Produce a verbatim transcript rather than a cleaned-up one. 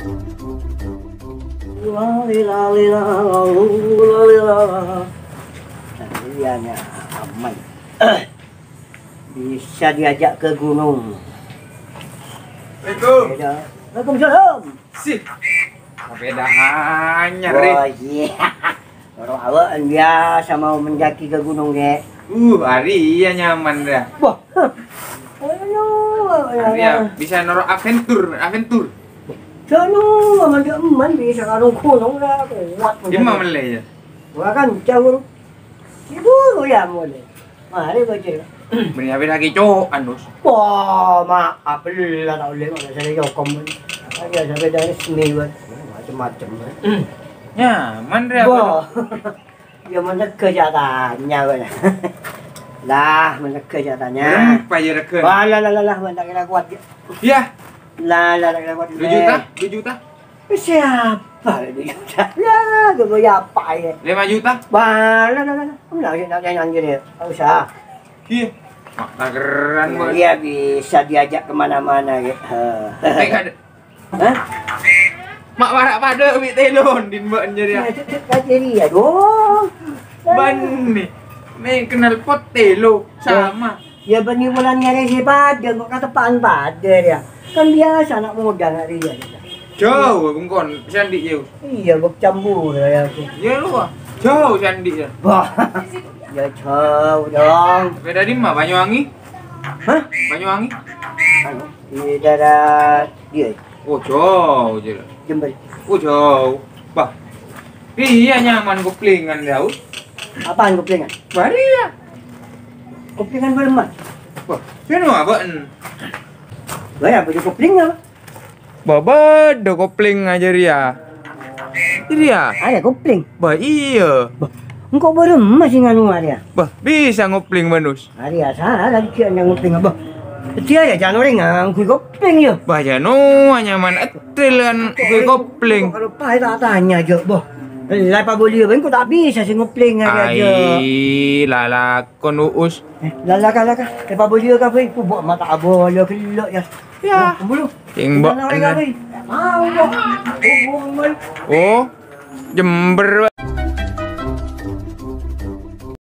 Lalila, lalila, lalila. Nah, iya, nya, aman. Bisa diajak ke gunung. Assalamualaikum. Beda. Waalaikumsalam. Sih. Beda hanya, Ri. Oh, iya. Noro' awa'en biasa mau mendaki ke gunung, Ge. Uh, hari iya nyaman dah. Wah. Ayo, Hari iya, ayo. Bisa noro' adventure, adventure. Jano, aman, aman bisa karo gunung lah, kuat. Gimana mele ya? Wah, kan jauh. Diburu ya mulai. Mari, Bocil. Beri apa lagi, Cok, Anus? Wah, maaf, lah, tak boleh, kalau saya jokom. Ya, sampai dari seni, Bang. Macam-macam, Bang. Nyaman, Ri, apa? Wah. Ya, menegas ya tanya, Bang. Lah, menegas ya tanya. Berapa ya, rega? Wah, lah, lah, lah, lah, tak kira kuat, ya. Ya. Lah, lah, tak kira kuat, 2 juta, ya. 2 juta. Siapa itu? Ya, gue mau apa ya? 5 juta? Wah, lah, lah, lah, lah. Enggak, enggak, enggak, enggak, enggak, enggak usah. Iya. Mak tageran, Bos. Iya, bisa diajak kemana-mana, ya. Heeh. Tapi kan Hah? Mak warak padha bi' telon din, Mbak, anjir, ya. Ya, cek, cek, cek, iya dong. Ban nih. Nih, kenal pot telo, sama. Ya, bani bulan nyari si padha, kok katepaan padha, ya. Kan biasa anak muda nggak ria, ya. Jauh, bengkon, Sandi, yo. Iya, gue campur, ya, aku. Iya, lu, ah. Jauh, Sandi, ya. Wah. Ya, jauh, dong. Beda di mana, Banyuwangi? Hah? Banyuwangi? Anu, di daerah dia. Oh, jauh, jauh. Jember. Oh, jauh. Bah. Iya, nyaman koplingan, jauh. Apaan koplingan? Bari, ya. Koplingan berempat. Wah, sino apa, en? Lah, ya, baju kopling apa? Bah, bâdâ kopling aja, Ria. Ria. Ada kopling? Bah, iya. Bah, engko' bârâmma sè nganu, Arya? Bah, bisa ngopling, Manus. Arya, salah lagi dia yang ngopling, bah. Dia ya, jangan orang nganggu kopling, ya. Bah, jano, nyaman etril kan gue kopling. Kalau pahit tak tanya, Jo, bah. Lah, Pak Bolio, engko' tak bisa sè ngopling, Arya, Jo. Ai, lalakon, Uus. Eh, lah, lah, lah, lah. Eh, Pak Bolio, kabeh, bubuk mata abolo, gelo, ya. Ya. Oh, bulu. Sing mbok Jangan orang enan. Kabeh. Mau, Jo. Oh, bubuk, man. Oh, Jember, Pak.